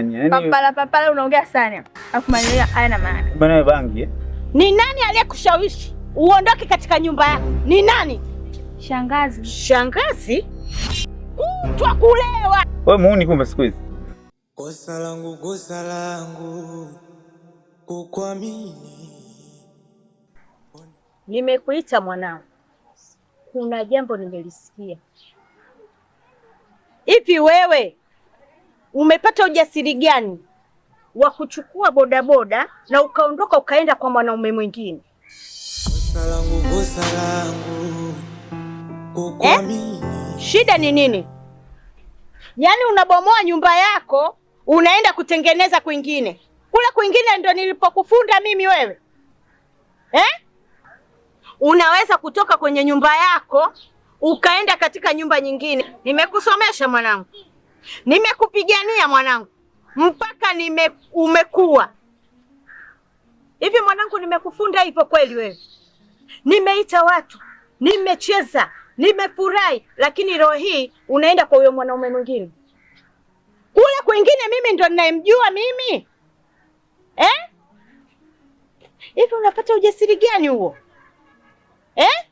Yaani Papala papala unaongea sana. Alafu maneno hayana maana. bana bangi eh? Ni nani aliyekushawishi uondoke katika nyumba yako? Ni nani? Shangazi. Shangazi? Kutwa kulewa. Wewe muuni kumbe siku hizi. Kosa langu kukuamini. Nimekuita mwanangu, kuna jambo nimelisikia. Hivi wewe umepata ujasiri gani wa kuchukua bodaboda na ukaondoka ukaenda kwa mwanaume mwingine? Kosa langu kukuamini. Shida ni nini? Yaani unabomoa nyumba yako unaenda kutengeneza kwingine. Kule kwingine ndo nilipokufunda mimi wewe eh? Unaweza kutoka kwenye nyumba yako ukaenda katika nyumba nyingine. Nimekusomesha mwanangu, nimekupigania mwanangu, mpaka umekuwa hivi mwanangu. Nimekufunda hivyo kweli wewe? Nimeita watu, nimecheza, nimefurahi, lakini roho hii unaenda kwa huyo mwanaume mwingine kule kwingine. Mimi ndo ninayemjua mimi eh? Hivi unapata ujasiri gani huo eh?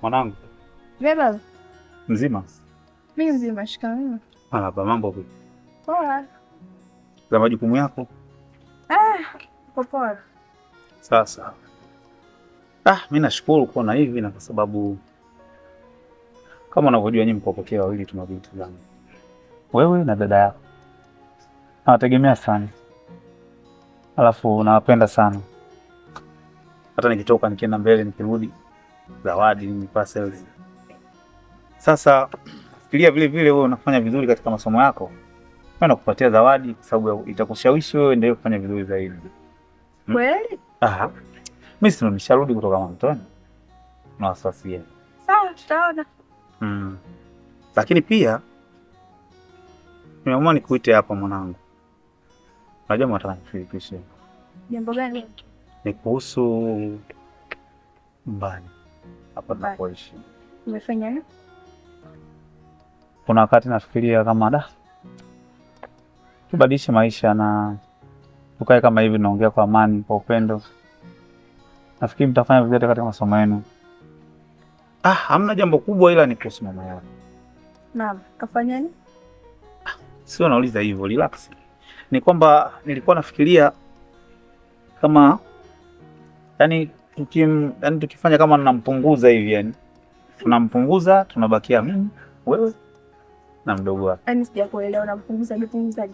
Mwanangu Beba, mzima? mimi mzima, shikamoo. Marahaba, mambo vipi? Poa. Za majukumu yako? Ah, poa. Sasa. Ah, mimi nashukuru kuona hivi na kwa sababu kama unavyojua nyinyi mko wawili tuna binti zangu. Wewe na dada yako. Nawategemea sana. Alafu nawapenda sana. Hata nikitoka nikienda mbele nikirudi zawadi ni parcels. Sasa fikiria vile vile wewe unafanya vizuri katika masomo yako. Mimi nakupatia zawadi kwa sababu itakushawishi wewe endelee kufanya vizuri zaidi. Kweli? Aha. Mimi si nimesharudi kutoka Mantoni. Na wasiwasi gani? Sawa, tutaona. Mm. Lakini pia nimeamua nikuite hapa mwanangu. Unajua nataka nikushirikishe. Jambo gani? Ni kuhusu nyumbani hapa tunapoishi. Umefanya nini? Kuna wakati nafikiria kama da tubadilishe maisha na tukae kama hivi, tunaongea kwa amani, kwa upendo. Nafikiri mtafanya vizuri katika masomo yenu. Ah, hamna jambo kubwa, ila ni kuhusu mama yako. Naam, kafanya nini? Sio nauliza hivyo, relax. Ni kwamba nilikuwa nafikiria kama yani yani tukifanya kama tunampunguza hivi, yani tunampunguza, tunabakia mimi, wewe na mdogo wake. Yaani sijakuelewa, unampunguza jipunguzaje?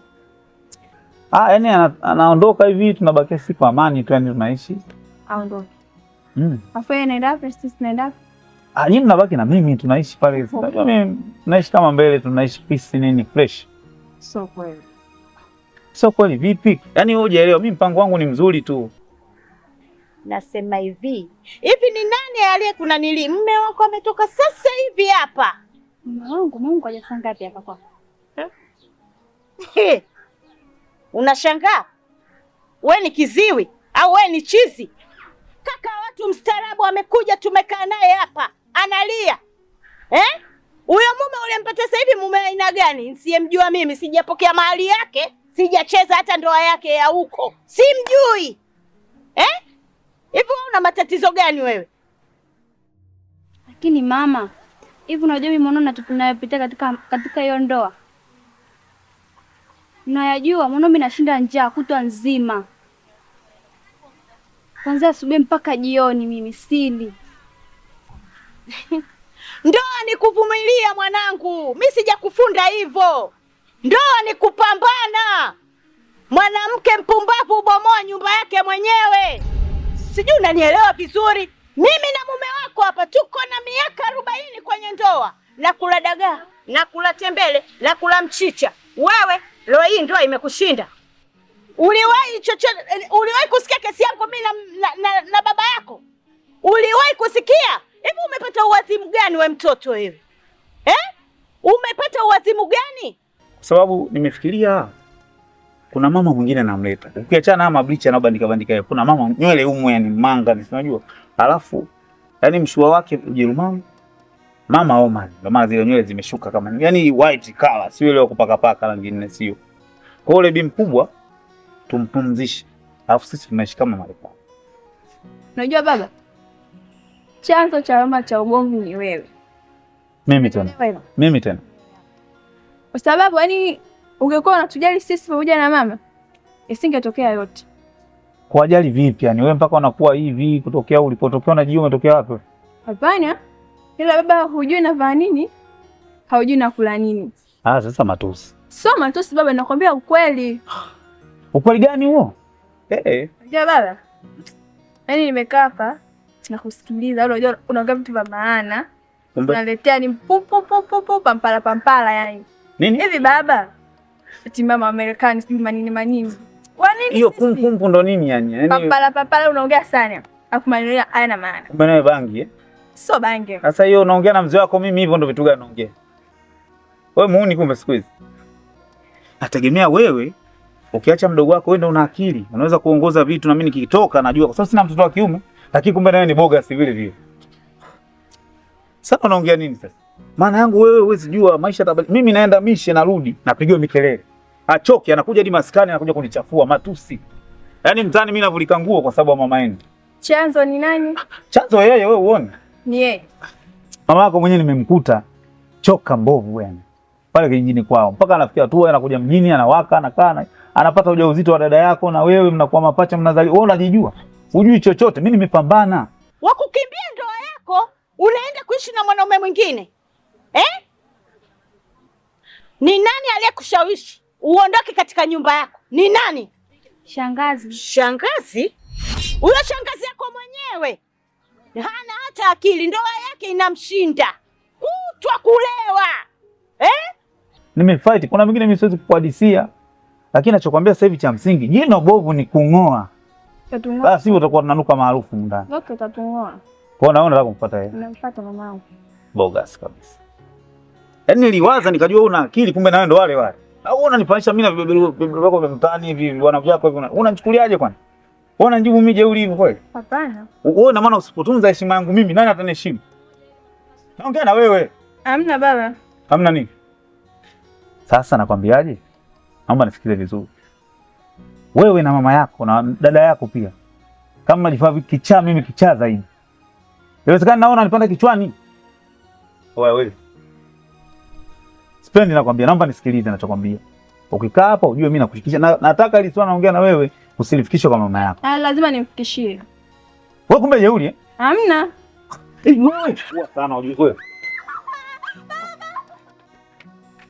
Ah, yani anaondoka hivi, tunabakia si kwa amani tu, yani tunaishi. Aondoke. Mm. Afu yeye anaenda wapi? Sisi tunaenda wapi? Ah, nyinyi mnabaki na mimi, tunaishi pale. Unajua mimi tunaishi kama mbele, tunaishi peace nini fresh. Sio kweli. Sio kweli vipi? Yaani wewe hujaelewa, mimi mpango wangu ni mzuri tu. Nasema hivi hivi, ni nani aliye kuna nili mume wako ametoka sasa hivi hapa? Mume wangu, mume wangu kaja saa ngapi hapa kwako? He, unashangaa we ni kiziwi au we ni chizi? Kaka watu mstaarabu amekuja, tumekaa naye hapa analia eh? Huyo mume ulempata sasa hivi mume aina gani? Nisiyemjua mimi, sijapokea mahali yake, sijacheza hata ndoa yake ya huko, simjui eh? Hivi wewe una matatizo gani wewe? Lakini mama, hivi unajua mimi mwanao tunayopitia katika hiyo ndoa? Unayajua mwanao, mimi nashinda njaa kutwa nzima. Kuanzia asubuhi mpaka jioni mimi sili. Ndoa ni kuvumilia mwanangu, mi sijakufunda hivyo. Ndoa ni kupambana. Mwanamke mpumbavu hubomoa nyumba yake mwenyewe. Sijui unanielewa vizuri. Mimi na mume wako hapa tuko na miaka 40 kwenye ndoa, na kula dagaa na kula tembele na kula mchicha. Wewe leo hii ndoa imekushinda. Uliwahi chochote? Uliwahi kusikia kesi yangu mimi na baba yako? Uliwahi kusikia? Hivi umepata uwazimu gani we mtoto wewe eh? Umepata uwazimu gani? Kwa sababu nimefikiria kuna mama mwingine namleta. Ukiachana na mableach anayobandika bandika yeye, kuna mama nywele humu yani manga ni unajua. Alafu yani mshua wake Ujerumani, mama Oman. Ndio maana zile nywele zimeshuka kama yani white color, sio ile ya kupaka paka rangi nne sio. Kwa hiyo bi mkubwa tumpumzishe. Alafu sisi tunaishi kama Marekani. Unajua baba, chanzo cha mama cha ugomvi ni wewe. Mimi tena. Mimi tena. Kwa sababu yani ungekuwa unatujali sisi pamoja na mama, isingetokea yote. Kwa ajali vipi yani wewe mpaka unakuwa hivi kutokea ulipotokea na jioni umetokea wapi? Hapana. Ila baba hujui navaa nini? Haujui nakula nini? Ah, sasa matusi. Sio matusi baba, nakwambia ukweli. Ukweli gani huo? Eh. Unajua baba, yaani nimekaa hapa na kusikiliza, unajua unaongea vitu vya maana. Unaletea ni pu pu pu pu pampala pampala yani. Nini? Hivi baba, eti mama wa Marekani sijui manini manini. Kwa nini? Hiyo kumkumbu ndo nini yani? Yaani pampala pampala unaongea sana. Alafu maneno hayana maana. Kumbe nawe bangi eh? Sio bangi. Sasa hiyo unaongea na mzee wako mimi hivyo ndo vitu gani unaongea? Wewe muuni kumbe siku hizi. Nategemea wewe ukiacha mdogo wako wewe ndo una akili, unaweza kuongoza vitu na mimi nikitoka najua kwa sababu sina mtoto wa kiume, lakini kumbe nawe ni boga si vile vile. Sasa unaongea nini sasa? Maana yangu wewe huwezi jua maisha tabali. Mimi naenda mishe narudi, napigiwa mikelele. Achoki anakuja hadi maskani anakuja kunichafua matusi. Yaani mtaani mimi navulika nguo kwa sababu ya mama yenu. Chanzo ni nani? Chanzo yeye, wewe uone. Ni yeye. Mama yako mwenyewe nimemkuta choka mbovu yani. Pale kijijini kwao. Mpaka anafikia tu anakuja mjini anawaka anakaa anapata ujauzito wa dada yako na wewe mnakuwa mapacha mnazali. Wewe unajijua? Hujui chochote. Mimi nimepambana. Wakukimbia ndoa yako, unaenda kuishi na mwanaume mwingine. Eh? Ni nani aliyekushawishi uondoke katika nyumba yako? Ni nani? Shangazi. Shangazi? Huyo shangazi yako mwenyewe hana hata akili, ndoa yake inamshinda. Kutwa kulewa. Eh? Nimefight, kuna mingine mimi siwezi kukuhadisia. Lakini nachokwambia sasa hivi cha msingi, jino bovu ni kung'oa. Utatung'oa. Basi hivyo utakuwa tunanuka maarufu ndani. Okay, utatung'oa. Kwa hiyo naona nataka kumfuata yeye. Namfuata mamangu. Bogas kabisa. Yaani niliwaza nikajua una akili kumbe nawe ndo wale wale. Au unanipanisha mimi na vibebelu vyako vya mtaani hivi wana vyako hivi unanichukuliaje kwani? Wewe unanijibu mimi jeuri hivi kweli? Hapana. Wewe na maana usipotunza heshima yangu mimi nani ataniheshimu? Naongea na wewe. Hamna baba. Hamna nini? Sasa nakwambiaje? Naomba nisikilize vizuri. Wewe na mama yako na dada yako pia. Kama unajifaa kichaa mimi kichaa zaidi. Inawezekana naona nipanda kichwani. Wewe. Sipendi nakwambia, naomba nisikilize ninachokwambia. Ukikaa hapa ujue mimi nakushikisha. Na, nataka ili swala naongea na wewe usilifikishe kwa mama yako. Ah, lazima nimfikishie. Wewe kumbe jeuri eh? Hamna. Wewe sana ujue wewe.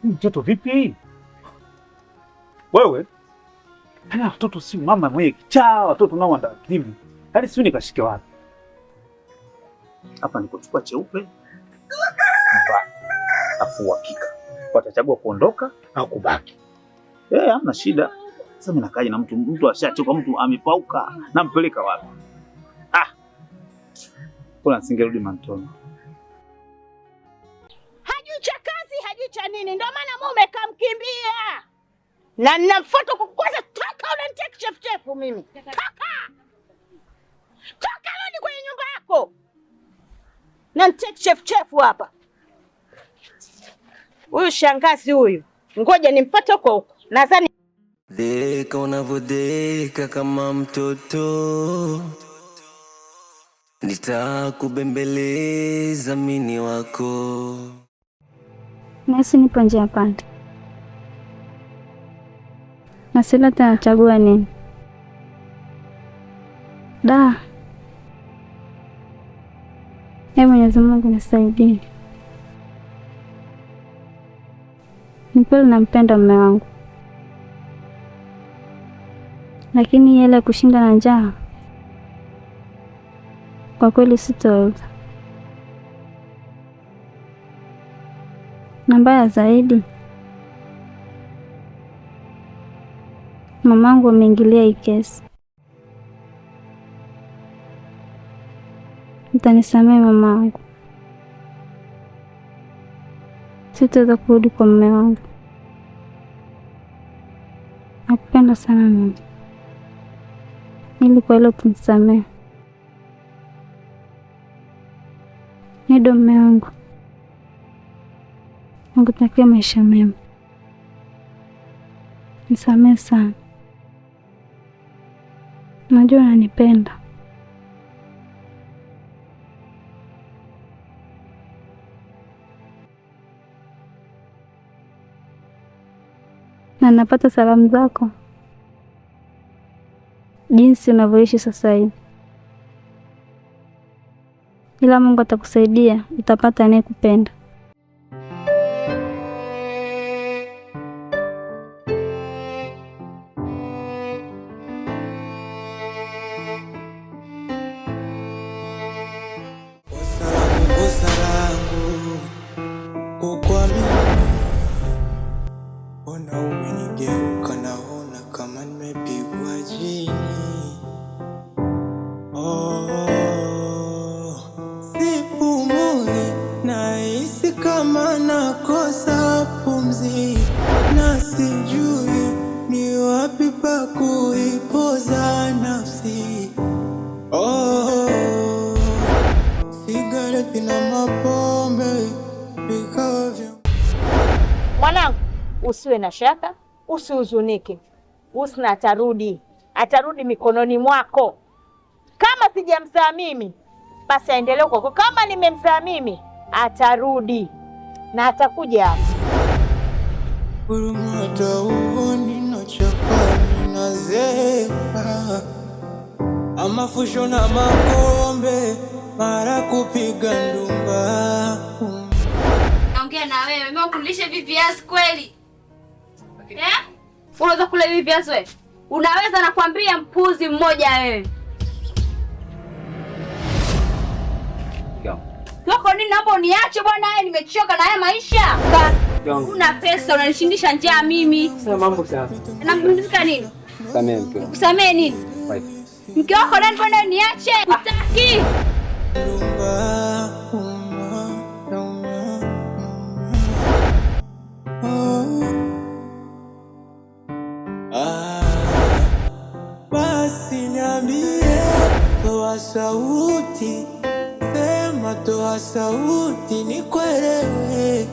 Mtoto vipi? Wewe? Haya watoto si mama mwenye kichaa, watoto nao wandakimu. Yaani sio nikashike wapi? Hapa nikuchukua cheupe. Afu uhakika watachagua kuondoka au kubaki. Eh, hamna shida. Sasa mimi nakaje na mtu ashachoka, mtu amepauka, nampeleka wapi? Ah. Kuna nisingerudi Mantoni. Hajui cha kazi, hajui cha nini. Ndio maana mume kamkimbia. Na ninamfuata kwa kwanza toka unanitia kichefuchefu mimi. Toka. Toka rudi kwenye nyumba yako. Na nitie kichefuchefu hapa. Huyu shangazi huyu. Ngoja nimpate huko huko. Nadhani deka unavodeka kama mtoto, nitakubembeleza mini wako. Nasi nipo njia panda. Na sila nachagua nini? Da. Ee Mwenyezi Mungu nisaidie. Ni kweli nampenda mume wangu, lakini yeye kushinda na njaa kwa kweli sitoweza. Na mbaya zaidi, mamangu ameingilia hii kesi. Mtanisamehe mamangu, sitaweza kurudi kwa mume wangu. Nakupenda sana mama, ili kwa hilo kunisamehe. Nido mume wangu, nakutakia maisha mema. Nisamehe sana. Najua unanipenda. Na napata salamu zako jinsi unavyoishi sasa hivi, ila Mungu atakusaidia, utapata anayekupenda. Kosa langu kukuamini, ona umenigeuka, naona kama nimepigwa jini. Oh, sipumui, nahisi kama nakosa pumzi, na sijui ni wapi pa kuipoza nafsi. Oh, sigareti na mapombe vikawa vya Mwanangu, usiwe na shaka, usihuzunike. Husna atarudi, atarudi mikononi mwako. Kama sijamzaa mimi, basi aendelee huko. Kama nimemzaa mimi, atarudi na atakuja hapa. Huruma hata nachapa nazeeka, amafusho na makombe mara kupiga ndumba. Naongea na wewe, mimi ukulishe hivi viazi kweli? Eh? Unaweza kula hivi viazi wewe? Unaweza, nakwambia mpuzi mmoja wewe. Wako nini, naomba uniache bwana, wewe nimechoka na haya maisha. Una pesa unanishindisha njaa mimi. Sasa mambo sasa. Namzika nini? Samehe mke wangu. Kusamehe nini? Mke wako nani bwana, niache. Hutaki. Ndumba, uma, naumia, naumia. Oh. Ah, basi niambie, toa sauti, sema, toa sauti nikuelewe,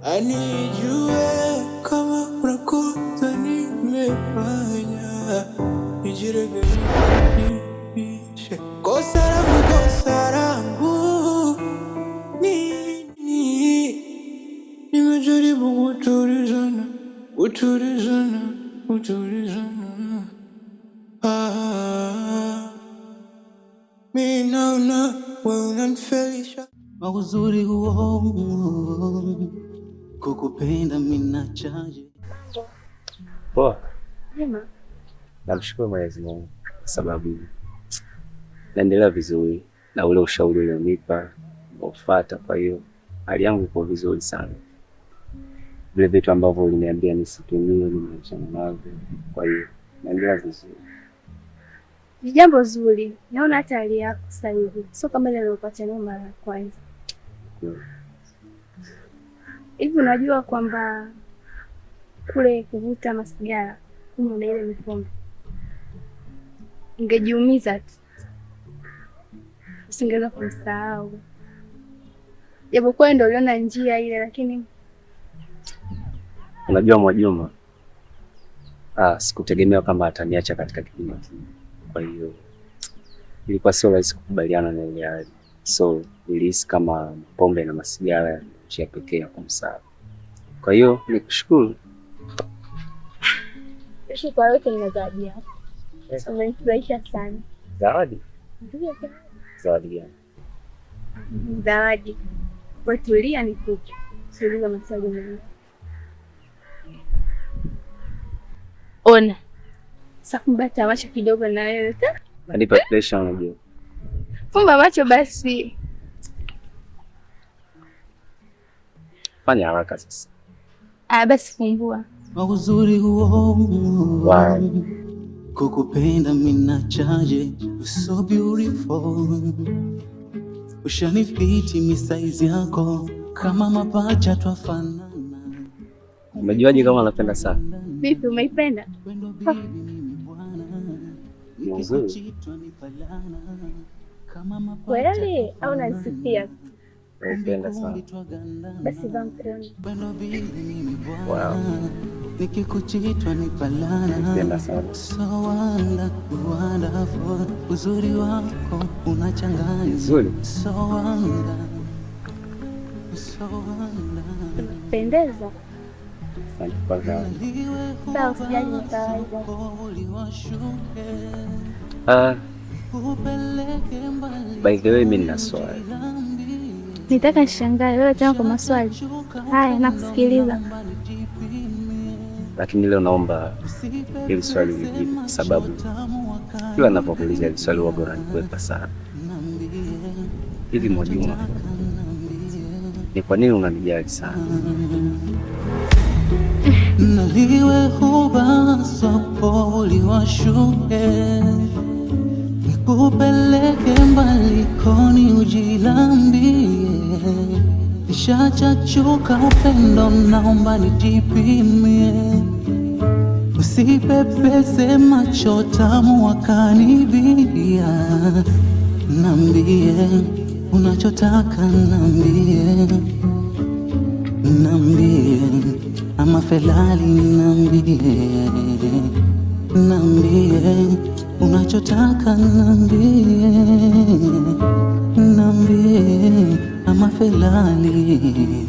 anijue kama kuna kosa nimefanya, nijirekebishe. Kosa langu, kosa langu nini? Nimejaribu kutulizana, kutulizana, kutulizana. Ah, mi naona wewe unanifelisha. Uzuri huo kukupenda mina chaje. Poa. Namshukuru Mwenyezi Mungu kwa sababu naendelea vizuri na ule ushauri ulionipa naufuata, kwa hiyo hali yangu iko vizuri sana. Vile vitu ambavyo uliniambia nisitumie nimeachana navyo, kwa hiyo naendelea vizuri. Ni jambo zuri. Naona hata hali yako sasa hivi sio kama ile niliyopata nayo mara ya kwanza. Hivi unajua kwamba kule kuvuta masigara, kunywa na ile mipombe, ungejiumiza tu, usingeweza kumsahau. Japokuwa ndio uliona njia ile, lakini Unajua Mwajuma, sikutegemea kama ataniacha katika kipindi kile. Kwa hiyo ilikuwa sio rahisi kukubaliana na ile hali, so nilihisi kama pombe na masigara ndio njia pekee ya kumsahau. Kwa hiyo nikushukuru. Kesho kwa yote nina zawadi yako. Umenifurahisha sana. Zawadi? Ndio. Zawadi gani? Zawadi. Kwa tulia nikupe. Usiulize maswali mengi. Ona. Sasa fumba macho kidogo na wewe. Nanipa pressure unajua. Fumba macho basi. Fanya haraka sasa. Ah, basi fumbua. Uzuri huo Wow. kukupenda mina chaje, so beautiful, ushanifiti mi size yako kama mapacha twafanana. Umejuaje kama napenda sana? Vipi, umeipenda? Ni nzuri. Kweli au unanisifia? Nakupenda sana. Basi vaa mkono. Wow. Nikikuchitwa ni balana. Nakupenda sana. So wonderful, uzuri wako unachanganya. Nzuri. So wonderful, so wonderful. Pendeza. Asante kwa zawadi. Sawa, usijali ni kawaida. Ah, by the way, mimi nina swali. Nitaka nishangae wewe tena kwa maswali haya. Nakusikiliza. Lakini leo naomba hili swali ulijibu, kwa sababu kila ninapokuuliza hili swali huwaga unanikwepa sana. Hivi Mwajuma, ni kwa nini unanijali sana? Naliwe huba swapo uliwashuke, nikupeleke mbali koni ujilambie. Nishachachuka upendo, naomba nijipimie. Usipepese macho tamu wakanibia. Nambie unachotaka, nambie, nambie ama felali, nambie, nambie unachotaka, nambie, nambie ama felali.